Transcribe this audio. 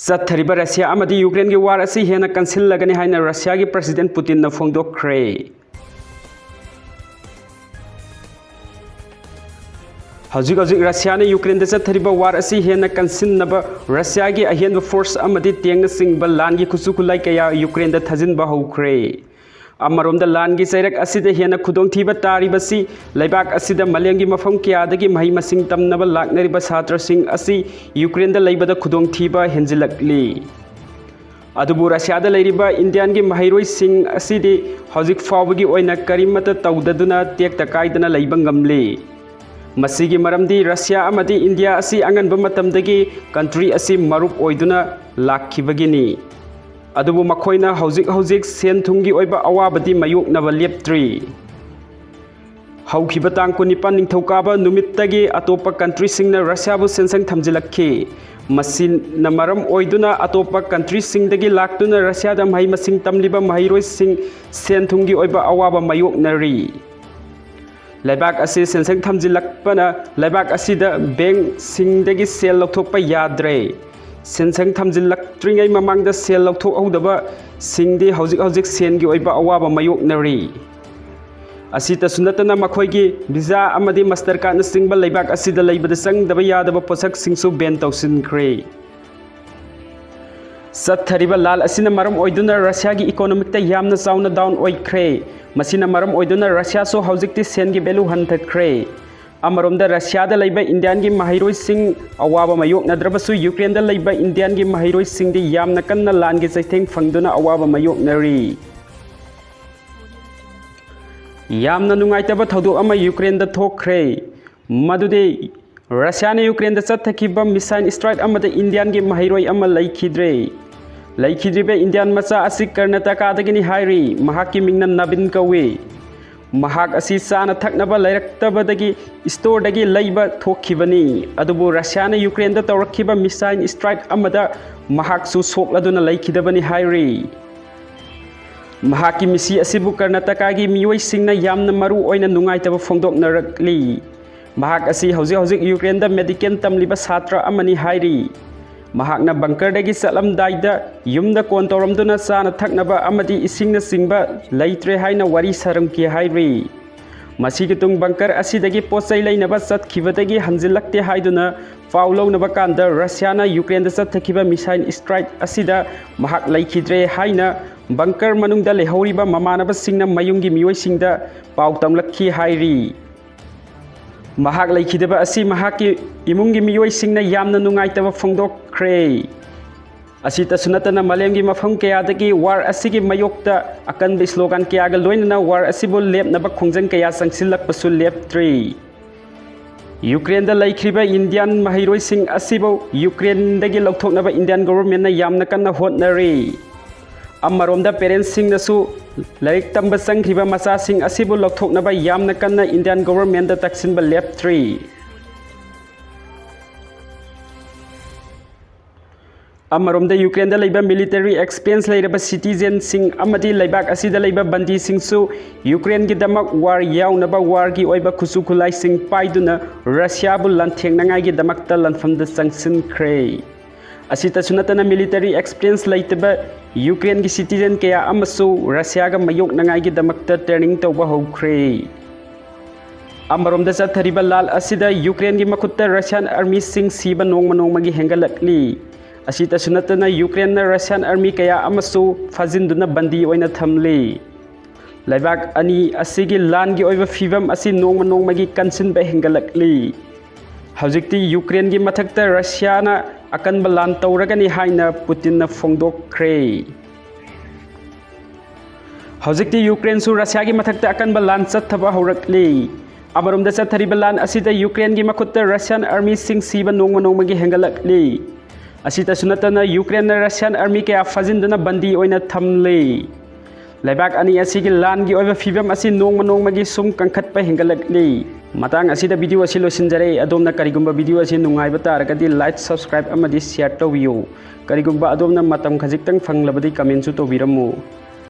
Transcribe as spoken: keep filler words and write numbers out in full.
ꯆꯠꯊꯔꯤꯕ ꯔꯁꯤꯌꯥ ꯑꯃꯗꯤ ꯌꯨꯀ꯭ꯔꯦꯟꯒꯤ ꯋꯥꯔ ꯑꯁꯤ ꯍꯦꯟꯅ ꯀꯟꯁꯤꯜꯂꯒꯅꯤ ꯍꯥꯏꯅ ꯔꯁꯤꯌꯥꯒꯤ ꯄ꯭ꯔꯁꯤꯗꯦꯟꯠ ꯄꯨꯇꯤꯟꯅ ꯐꯣꯡꯗꯣꯛꯈ꯭ꯔꯦ꯫ ꯍꯧꯖꯤꯛ ꯍꯧꯖꯤꯛ ꯔꯁꯤꯌꯥꯅ ꯌꯨꯀ꯭ꯔꯦꯟꯗ ꯆꯠꯊꯔꯤꯕ ꯋꯥꯔ ꯑꯁꯤ ꯍꯦꯟꯅ ꯀꯟꯁꯤꯟꯅꯕ ꯔꯁꯤꯌꯥꯒꯤ ꯑꯍꯦꯟꯕ ꯐꯣꯔꯁ ꯑꯃꯗꯤ ꯇꯦꯡꯅꯆꯤꯡꯕ ꯂꯥꯟꯒꯤ ꯈꯨꯠꯁꯨ ꯈꯨꯠꯂꯥꯏ ꯀꯌꯥ ꯌꯨꯀ꯭ꯔꯦꯟꯗ ꯊꯥꯖꯤꯟꯕ ꯍꯧꯈ꯭ꯔꯦ꯫ ꯑꯃꯔꯣꯝꯗ ꯂꯥꯟꯒꯤ ꯆꯩꯔꯛ ꯑꯁꯤꯗ ꯍꯦꯟꯅ ꯈꯨꯗꯣꯡꯊꯤꯕ ꯇꯥꯔꯤꯕꯁꯤ ꯂꯩꯕꯥꯛ ꯑꯁꯤꯗ ꯃꯥꯂꯦꯝꯒꯤ ꯃꯐꯝ ꯀꯌꯥꯗꯒꯤ ꯃꯍꯩ ꯃꯁꯤꯡ ꯇꯝꯅꯕ ꯂꯥꯛꯅꯔꯤꯕ ꯁꯥꯇ꯭ꯔꯁꯤꯡ ꯑꯁꯤ ꯌꯨꯀ꯭ꯔꯦꯟꯗ ꯂꯩꯕꯗ ꯈꯨꯗꯣꯡꯊꯤꯕ ꯍꯦꯟꯖꯤꯜꯂꯛꯂꯤ꯫ ꯑꯗꯨꯕꯨ ꯔꯁꯤꯌꯥꯗ ꯂꯩꯔꯤꯕ ꯏꯟꯗꯤꯌꯥꯟꯒꯤ ꯃꯍꯩꯔꯣꯏꯁꯤꯡ ꯑꯁꯤꯗꯤ ꯍꯧꯖꯤꯛ ꯐꯥꯎꯕꯒꯤ ꯑꯣꯏꯅ ꯀꯔꯤꯃꯠꯇ ꯇꯧꯗꯗꯨꯅ ꯇꯦꯛꯇ ꯀꯥꯏꯗꯅ ꯂꯩꯕ ꯉꯝꯂꯤ꯫ ꯃꯁꯤꯒꯤ ꯃꯔꯝꯗꯤ ꯔꯁꯤꯌꯥ ꯑꯃꯗꯤ ꯏꯟꯗꯤꯌꯥ ꯑꯁꯤ ꯑꯉꯟꯕ ꯃꯇꯝꯗꯒꯤ ꯀꯟꯇ꯭ꯔꯤ ꯑꯁꯤ ꯃꯔꯨꯞ ꯑꯣꯏꯗꯨꯅ ꯂꯥꯛꯈꯤꯕꯒꯤꯅꯤ꯫ ꯑꯗꯨꯕꯨ ꯃꯈꯣꯏꯅ ꯍꯧꯖꯤꯛ ꯍꯧꯖꯤꯛ ꯁꯦꯟ ꯊꯨꯝꯒꯤ ꯑꯣꯏꯕ ꯑꯋꯥꯕꯗꯤ ꯃꯥꯌꯣꯛꯅꯕ ꯂꯦꯞꯇ꯭ꯔꯤ꯫ ꯍꯧꯈꯤꯕ ꯇꯥꯡ ꯀꯨꯟꯅꯤꯄꯥꯟ ꯅꯤꯡꯊꯧꯀꯥꯕ ꯅꯨꯃꯤꯠꯇꯒꯤ ꯑꯇꯣꯞꯄ ꯀꯟꯇ꯭ꯔꯤꯁꯤꯡꯅ ꯔꯁꯤꯌꯥꯕꯨ ꯁꯦꯟꯁꯪ ꯊꯝꯖꯤꯜꯂꯛꯈꯤ꯫ ꯃꯁꯤꯅ ꯃꯔꯝ ꯑꯣꯏꯗꯨꯅ ꯑꯇꯣꯞꯄ ꯀꯟꯇ꯭ꯔꯤꯁꯤꯡꯗꯒꯤ ꯂꯥꯛꯇꯨꯅ ꯔꯁꯤꯌꯥꯗ ꯃꯍꯩ ꯃꯁꯤꯡ ꯇꯝꯂꯤꯕ ꯃꯍꯩꯔꯣꯏꯁꯤꯡ ꯁꯦꯟ ꯊꯨꯝꯒꯤ ꯑꯣꯏꯕ ꯑꯋꯥꯕ ꯃꯥꯌꯣꯛꯅꯔꯤ꯫ ꯂꯩꯕꯥꯛ ꯑꯁꯤ ꯁꯦꯟꯁꯪ ꯊꯝꯖꯤꯜꯂꯛꯄꯅ ꯂꯩꯕꯥꯛ ꯑꯁꯤꯗ ꯕꯦꯡꯁꯤꯡꯗꯒꯤ ꯁꯦꯜ ꯂꯧꯊꯣꯛꯄ ꯌꯥꯗ꯭ꯔꯦ꯫ ꯁꯦꯟꯁꯪ ꯊꯝꯖꯤꯜꯂꯛꯇ꯭ꯔꯤꯉꯩ ꯃꯃꯥꯡꯗ ꯁꯦꯜ ꯂꯧꯊꯣꯛꯍꯧꯗꯕꯁꯤꯡꯗꯤ ꯍꯧꯖꯤꯛ ꯍꯧꯖꯤꯛ ꯁꯦꯟꯒꯤ ꯑꯣꯏꯕ ꯑꯋꯥꯕ ꯃꯥꯌꯣꯛꯅꯔꯤ꯫ ꯑꯁꯤꯇꯁꯨ ꯅꯠꯇꯅ ꯃꯈꯣꯏꯒꯤ ꯚꯤꯖꯥ ꯑꯃꯗꯤ ꯃꯁꯇꯔ ꯀꯥꯔꯗꯅꯆꯤꯡꯕ ꯂꯩꯕꯥꯛ ꯑꯁꯤꯗ ꯂꯩꯕꯗ ꯆꯪꯗꯕ ꯌꯥꯗꯕ ꯄꯣꯠꯁꯛꯁꯤꯡꯁꯨ ꯕꯦꯟ ꯇꯧꯁꯤꯟꯈ꯭ꯔꯦ꯫ ꯆꯠꯊꯔꯤꯕ ꯂꯥꯜ ꯑꯁꯤꯅ ꯃꯔꯝ ꯑꯣꯏꯗꯨꯅ ꯔꯁꯤꯌꯥꯒꯤ ꯏꯀꯣꯅꯣꯃꯤꯛꯇ ꯌꯥꯝꯅ ꯆꯥꯎꯅ ꯗꯥꯎꯟ ꯑꯣꯏꯈ꯭ꯔꯦ꯫ ꯃꯁꯤꯅ ꯃꯔꯝ ꯑꯣꯏꯗꯨꯅ ꯔꯁꯤꯌꯥꯁꯨ ꯍꯧꯖꯤꯛꯇꯤ ꯁꯦꯟꯒꯤ ꯚꯦꯂꯨ ꯍꯟꯊꯈ꯭ꯔꯦ꯫ ꯑꯃꯔꯣꯝꯗ ꯔꯁꯤꯌꯥꯗ ꯂꯩꯕ ꯏꯟꯗꯤꯌꯥꯟꯒꯤ ꯃꯍꯩꯔꯣꯏꯁꯤꯡ ꯑꯋꯥꯕ ꯃꯥꯌꯣꯛꯅꯗ꯭ꯔꯕꯁꯨ ꯌꯨꯀ꯭ꯔꯦꯟꯗ ꯂꯩꯕ ꯏꯟꯗꯤꯌꯥꯟꯒꯤ ꯃꯍꯩꯔꯣꯏꯁꯤꯡꯗꯤ ꯌꯥꯝꯅ ꯀꯟꯅ ꯂꯥꯟꯒꯤ ꯆꯩꯊꯦꯡ ꯐꯪꯗꯨꯅ ꯑꯋꯥꯕ ꯃꯥꯌꯣꯛꯅꯔꯤ꯫ ꯌꯥꯝꯅ ꯅꯨꯡꯉꯥꯏꯇꯕ ꯊꯧꯗꯣꯛ ꯑꯃ ꯌꯨꯀ꯭ꯔꯦꯟꯗ ꯊꯣꯛꯈ꯭ꯔꯦ꯫ ꯃꯗꯨꯗꯤ ꯔꯁꯤꯌꯥꯅ ꯌꯨꯀ꯭ꯔꯦꯟꯗ ꯆꯠꯊꯈꯤꯕ ꯃꯤꯁꯥꯏꯜ ꯁ꯭ꯇ꯭ꯔꯥꯏꯛ ꯑꯃꯗ ꯏꯟꯗꯤꯌꯥꯟꯒꯤ ꯃꯍꯩꯔꯣꯏ ꯑꯃ ꯂꯩꯈꯤꯗ꯭ꯔꯦ꯫ ꯂꯩꯈꯤꯗ꯭ꯔꯤꯕ ꯏꯟꯗꯤꯌꯥꯟ ꯃꯆꯥ ꯑꯁꯤ ꯀꯔꯅꯥꯇꯀꯥꯗꯒꯤꯅꯤ ꯍꯥꯏꯔꯤ꯫ ꯃꯍꯥꯛꯀꯤ ꯃꯤꯡꯅ ꯅꯕꯤꯟ ꯀꯧꯏ꯫ ꯃꯍꯥꯛ ꯑꯁꯤ ꯆꯥꯅ ꯊꯛꯅꯕ ꯂꯩꯔꯛꯇꯕꯗꯒꯤ ꯁ꯭ꯇꯣꯔꯗꯒꯤ ꯂꯩꯕ ꯊꯣꯛꯈꯤꯕꯅꯤ꯫ ꯑꯗꯨꯕꯨ ꯔꯁꯤꯌꯥꯅ ꯌꯨꯀ꯭ꯔꯦꯟꯗ ꯇꯧꯔꯛꯈꯤꯕ ꯃꯤꯁꯥꯏꯜ ꯁ꯭ꯇ꯭ꯔꯥꯏꯛ ꯑꯃꯗ ꯃꯍꯥꯛꯁꯨ ꯁꯣꯛꯂꯗꯨꯅ ꯂꯩꯈꯤꯗꯕꯅꯤ ꯍꯥꯏꯔꯤ꯫ ꯃꯍꯥꯛꯀꯤ ꯃꯤꯁꯤ ꯑꯁꯤꯕꯨ ꯀꯔꯅꯥꯇꯀꯥꯒꯤ ꯃꯤꯑꯣꯏꯁꯤꯡꯅ ꯌꯥꯝꯅ ꯃꯔꯨ ꯑꯣꯏꯅ ꯅꯨꯡꯉꯥꯏꯇꯕ ꯐꯣꯡꯗꯣꯛꯅꯔꯛꯂꯤ꯫ ꯃꯍꯥꯛ ꯑꯁꯤ ꯍꯧꯖꯤꯛ ꯍꯧꯖꯤꯛ ꯌꯨꯀ꯭ꯔꯦꯟꯗ ꯃꯦꯗꯤꯀꯦꯜ ꯇꯝꯂꯤꯕ ꯁꯥꯇ꯭ꯔ ꯑꯃꯅꯤ ꯍꯥꯏꯔꯤ꯫ ꯃꯍꯥꯛꯅ ꯕꯪꯀꯔꯗꯒꯤ ꯆꯠꯂꯝꯗꯥꯏꯗ ꯌꯨꯝꯗ ꯀꯣꯟ ꯇꯧꯔꯝꯗꯨꯅ ꯆꯥꯅ ꯊꯛꯅꯕ ꯑꯃꯗꯤ ꯏꯁꯤꯡꯅꯆꯤꯡꯕ ꯂꯩꯇ꯭ꯔꯦ ꯍꯥꯏꯅ ꯋꯥꯔꯤ ꯁꯥꯔꯝꯈꯤ ꯍꯥꯏꯔꯤ꯫ ꯃꯁꯤꯒꯤ ꯇꯨꯡ ꯕꯪꯀꯔ ꯑꯁꯤꯗꯒꯤ ꯄꯣꯠ ꯆꯩ ꯂꯩꯅꯕ ꯆꯠꯈꯤꯕꯗꯒꯤ ꯍꯟꯖꯤꯜꯂꯛꯇꯦ ꯍꯥꯏꯗꯨꯅ ꯄꯥꯎ ꯂꯧꯅꯕ ꯀꯥꯟꯗ ꯔꯁꯤꯌꯥꯅ ꯌꯨꯀ꯭ꯔꯦꯟꯗ ꯆꯠꯊꯈꯤꯕ ꯃꯤꯁꯥꯏꯜ ꯁ꯭ꯇ꯭ꯔꯥꯏꯛ ꯑꯁꯤꯗ ꯃꯍꯥꯛ ꯂꯩꯈꯤꯗ꯭ꯔꯦ ꯍꯥꯏꯅ ꯕꯪꯀꯔ ꯃꯅꯨꯡꯗ ꯂꯩꯍꯧꯔꯤꯕ ꯃꯃꯥꯟꯅꯕꯁꯤꯡꯅ ꯃꯌꯨꯝꯒꯤ ꯃꯤꯑꯣꯏꯁꯤꯡꯗ ꯄꯥꯎ ꯇꯝꯂꯛꯈꯤ ꯍꯥꯏꯔꯤ꯫ ꯃꯍꯥꯛ ꯂꯩꯈꯤꯗꯕ ꯑꯁꯤ ꯃꯍꯥꯛꯀꯤ ꯏꯃꯨꯡꯒꯤ ꯃꯤꯑꯣꯏꯁꯤꯡꯅ ꯌꯥꯝꯅ ꯅꯨꯡꯉꯥꯏꯇꯕ ꯐꯣꯡꯗꯣꯛꯈ꯭ꯔꯦ꯫ ꯑꯁꯤꯇꯁꯨ ꯅꯠꯇꯅ ꯃꯥꯂꯦꯝꯒꯤ ꯃꯐꯝ ꯀꯌꯥꯗꯒꯤ ꯋꯥꯔ ꯑꯁꯤꯒꯤ ꯃꯥꯌꯣꯛꯇ ꯑꯀꯟꯕ ꯁ꯭ꯂꯣꯒꯥꯟ ꯀꯌꯥꯒ ꯂꯣꯏꯅꯅ ꯋꯥꯔ ꯑꯁꯤꯕꯨ ꯂꯦꯞꯅꯕ ꯈꯣꯡꯖꯪ ꯀꯌꯥ ꯆꯪꯁꯤꯜꯂꯛꯄꯁꯨ ꯂꯦꯞꯇ꯭ꯔꯤ꯫ ꯌꯨꯀ꯭ꯔꯦꯟꯗ ꯂꯩꯈ꯭ꯔꯤꯕ ꯏꯟꯗꯤꯌꯥꯟ ꯃꯍꯩꯔꯣꯏꯁꯤꯡ ꯑꯁꯤꯕꯨ ꯌꯨꯀ꯭ꯔꯦꯟꯗꯒꯤ ꯂꯧꯊꯣꯛꯅꯕ ꯏꯟꯗꯤꯌꯥꯟ ꯒꯣꯚꯔꯟꯃꯦꯟꯠꯅ ꯌꯥꯝꯅ ꯀꯟꯅ ꯍꯣꯠꯅꯔꯤ꯫ ꯑꯃꯔꯣꯝꯗ ꯄꯦꯔꯦꯟꯠꯁꯁꯤꯡꯅꯁꯨ ꯂꯥꯏꯔꯤꯛ ꯇꯝꯕ ꯆꯪꯈ꯭ꯔꯤꯕ ꯃꯆꯥꯁꯤꯡ ꯑꯁꯤꯕꯨ ꯂꯧꯊꯣꯛꯅꯕ ꯌꯥꯝꯅ ꯀꯟꯅ ꯏꯟꯗꯤꯌꯥꯟ ꯒꯣꯚꯔꯟꯃꯦꯟꯠꯇ ꯇꯛꯁꯤꯟꯕ ꯂꯦꯞꯇ꯭ꯔꯤ꯫ ꯑꯃꯔꯣꯝꯗ ꯌꯨꯀ꯭ꯔꯦꯟꯗ ꯂꯩꯕ ꯃꯤꯂꯤꯇꯔꯤ ꯑꯦꯛꯁꯄꯤꯔꯤꯌꯦꯟꯁ ꯂꯩꯔꯕ ꯁꯤꯇꯤꯖꯦꯟꯁꯤꯡ ꯑꯃꯗꯤ ꯂꯩꯕꯥꯛ ꯑꯁꯤꯗ ꯂꯩꯕ ꯕꯟꯗꯤꯁꯤꯡꯁꯨ ꯌꯨꯀ꯭ꯔꯦꯟꯒꯤꯗꯃꯛ ꯋꯥꯔ ꯌꯥꯎꯅꯕ ꯋꯥꯔꯒꯤ ꯑꯣꯏꯕ ꯈꯨꯠꯁꯨ ꯈꯨꯠꯂꯥꯏꯁꯤꯡ ꯄꯥꯏꯗꯨꯅ ꯔꯁꯤꯌꯥꯕꯨ ꯂꯥꯟꯊꯦꯡꯅꯉꯥꯏꯒꯤꯗꯃꯛꯇ ꯂꯥꯟꯐꯝꯗ ꯆꯪꯁꯤꯟꯈ꯭ꯔꯦ꯫ ꯑꯁꯤꯇꯁꯨ ꯅꯠꯇꯅ ꯃꯤꯂꯤꯇꯔꯤ ꯑꯦꯛꯁꯄꯤꯔꯤꯌꯦꯟꯁ ꯂꯩꯇꯕ ꯌꯨꯀ꯭ꯔꯦꯟꯒꯤ ꯁꯤꯇꯤꯖꯦꯟ ꯀꯌꯥ ꯑꯃꯁꯨ ꯔꯁꯤꯌꯥꯒ ꯃꯥꯌꯣꯛꯅꯉꯥꯏꯒꯤꯗꯃꯛꯇ ꯇ꯭ꯔꯦꯅꯤꯡ ꯇꯧꯕ ꯍꯧꯈ꯭ꯔꯦ꯫ ꯑꯃꯔꯣꯝꯗ ꯆꯠꯊꯔꯤꯕ ꯂꯥꯟ ꯑꯁꯤꯗ ꯌꯨꯀ꯭ꯔꯦꯟꯒꯤ ꯃꯈꯨꯠꯇ ꯔꯁꯤꯌꯥꯟ ꯑꯥꯔꯃꯤꯁꯤꯡ ꯁꯤꯕ ꯅꯣꯡꯃ ꯅꯣꯡꯃꯒꯤ ꯍꯦꯟꯒꯠꯂꯛꯂꯤ꯫ ꯑꯁꯤꯇꯁꯨ ꯅꯠꯇꯅ ꯌꯨꯀ꯭ꯔꯦꯟꯅ ꯔꯁꯤꯌꯥꯟ ꯑꯥꯔꯃꯤ ꯀꯌꯥ ꯑꯃꯁꯨ ꯐꯥꯖꯤꯟꯗꯨꯅ ꯕꯟꯗꯤ ꯑꯣꯏꯅ ꯊꯝꯂꯤ꯫ ꯂꯩꯕꯥꯛ ꯑꯅꯤ ꯑꯁꯤꯒꯤ ꯂꯥꯟꯒꯤ ꯑꯣꯏꯕ ꯐꯤꯕꯝ ꯑꯁꯤ ꯅꯣꯡꯃ ꯅꯣꯡꯃꯒꯤ ꯀꯟꯁꯤꯟꯕ ꯍꯦꯟꯒꯠꯂꯛꯂꯤ꯫ ꯍꯧꯖꯤꯛꯇꯤ ꯌꯨꯀ꯭ꯔꯦꯟꯒꯤ ꯃꯊꯛꯇ ꯔꯁꯤꯌꯥꯅ ꯑꯀꯟꯕ ꯂꯥꯟ ꯇꯧꯔꯒꯅꯤ ꯍꯥꯏꯅ ꯄꯨꯇꯤꯟꯅ ꯐꯣꯡꯗꯣꯛꯈ꯭ꯔꯦ꯫ ꯍꯧꯖꯤꯛꯇꯤ ꯌꯨꯀ꯭ꯔꯦꯟꯁꯨ ꯔꯁꯤꯌꯥꯒꯤ ꯃꯊꯛꯇ ꯑꯀꯟꯕ ꯂꯥꯟ ꯆꯠꯊꯕ ꯍꯧꯔꯛꯂꯤ꯫ ꯑꯃꯔꯣꯝꯗ ꯆꯠꯊꯔꯤꯕ ꯂꯥꯟ ꯑꯁꯤꯗ ꯌꯨꯀ꯭ꯔꯦꯟꯒꯤ ꯃꯈꯨꯠꯇ ꯔꯁꯤꯌꯥꯟ ꯑꯥꯔꯃꯤꯁꯤꯡ ꯁꯤꯕ ꯅꯣꯡꯃ ꯅꯣꯡꯃꯒꯤ ꯍꯦꯟꯒꯠꯂꯛꯂꯤ꯫ ꯑꯁꯤꯇꯁꯨ ꯅꯠꯇꯅ ꯌꯨꯀ꯭ꯔꯦꯟꯅ ꯔꯁꯤꯌꯥꯟ ꯑꯥꯔꯃꯤ ꯀꯌꯥ ꯐꯥꯖꯤꯟꯗꯨꯅ ꯕꯟꯗꯤ ꯑꯣꯏꯅ ꯊꯝꯂꯤ꯫ ꯂꯩꯕꯥꯛ ꯑꯅꯤ ꯑꯁꯤꯒꯤ ꯂꯥꯟꯒꯤ ꯑꯣꯏꯕ ꯐꯤꯕꯝ ꯑꯁꯤ ꯅꯣꯡꯃ ꯅꯣꯡꯃꯒꯤ ꯁꯨꯝ ꯀꯟꯈꯠꯄ ꯍꯦꯟꯒꯠꯂꯛꯂꯤ꯫ ꯃꯇꯥꯡ ꯑꯁꯤꯗ ꯚꯤꯗꯤꯑꯣ ꯑꯁꯤ ꯂꯣꯏꯁꯤꯟꯖꯔꯦ꯫ ꯑꯗꯣꯝꯅ ꯀꯔꯤꯒꯨꯝꯕ ꯚꯤꯗꯤꯑꯣ ꯑꯁꯤ ꯅꯨꯡꯉꯥꯏꯕ ꯇꯥꯔꯒꯗꯤ ꯂꯥꯏꯛ, ꯁꯕꯁꯀ꯭ꯔꯥꯏꯕ ꯑꯃꯗꯤ ꯁꯤꯌꯔ ꯇꯧꯕꯤꯌꯨ꯫ ꯀꯔꯤꯒꯨꯝꯕ ꯑꯗꯣꯝꯅ ꯃꯇꯝ ꯈꯖꯤꯛꯇꯪ ꯐꯪꯂꯕꯗꯤ ꯀꯃꯦꯟꯁꯨ ꯇꯧꯕꯤꯔꯝꯃꯨ꯫